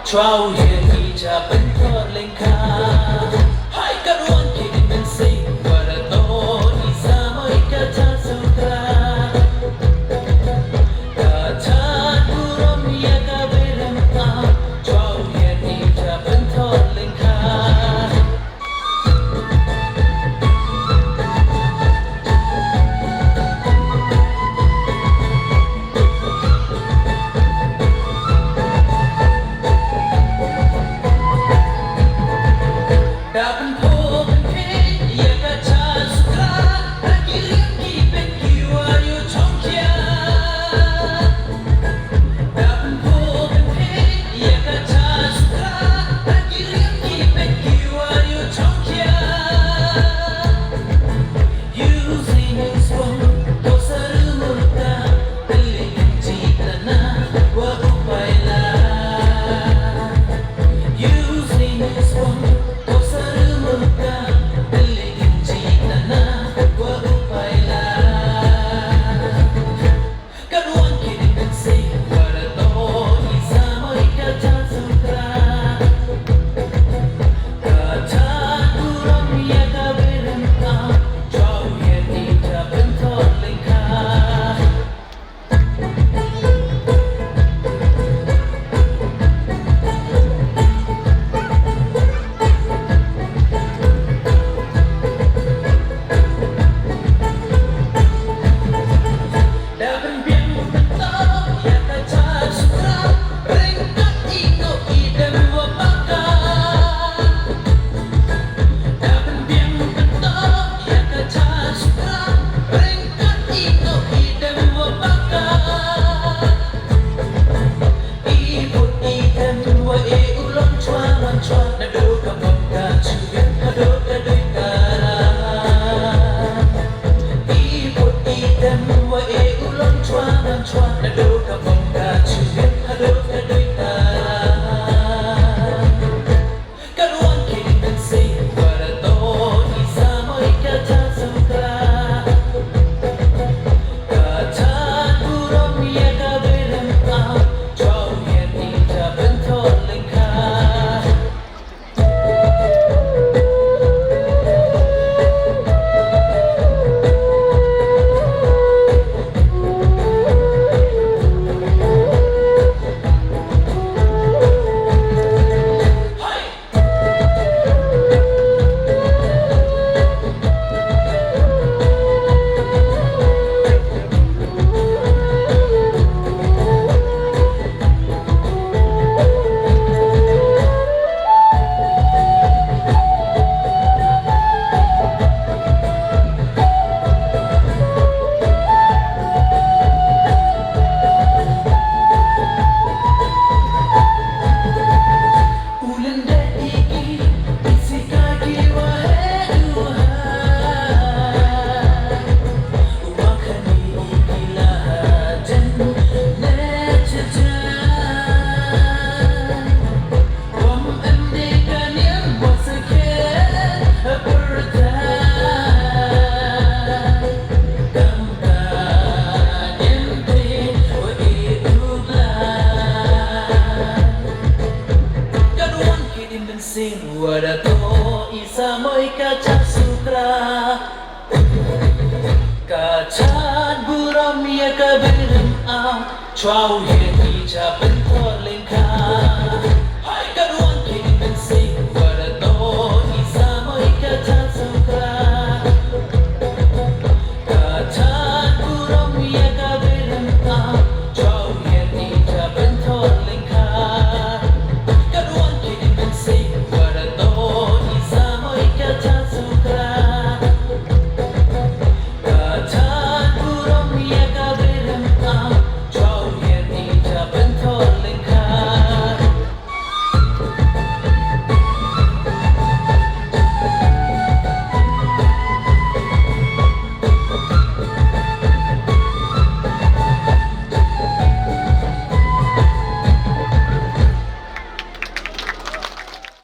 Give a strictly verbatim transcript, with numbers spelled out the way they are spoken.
Chwa u hiar i cha pynthor lyngkha. Hai ka ruan ki din mynsiem, wa da toh i samoi ka cha sukra. Ka cha burom ïa ka birim am, chwa u hiar i cha pynthor lyngkha. Wa da toh i samoi ka cha sukra. Ka cha burom ïa ka birim am, chwa u hiar i cha pyn